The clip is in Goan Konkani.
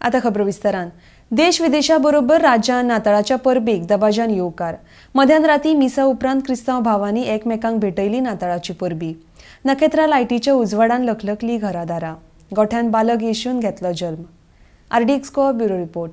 आता खबरो विस्तारान. देश विदेशा बरोबर राज्यान नाताळाच्या परबेक दबाज्यान येवकार. मध्यान राती मिसा उपरांत क्रिस्तांव भावांनी एकमेकांक भेटयली नाताळाची परबी. नखेत्रां लायटीच्या उजवाडान लखलखली घरादारां. गोठ्यान बालक येशून घेतलो जल्म. RDX Goa, bureau report.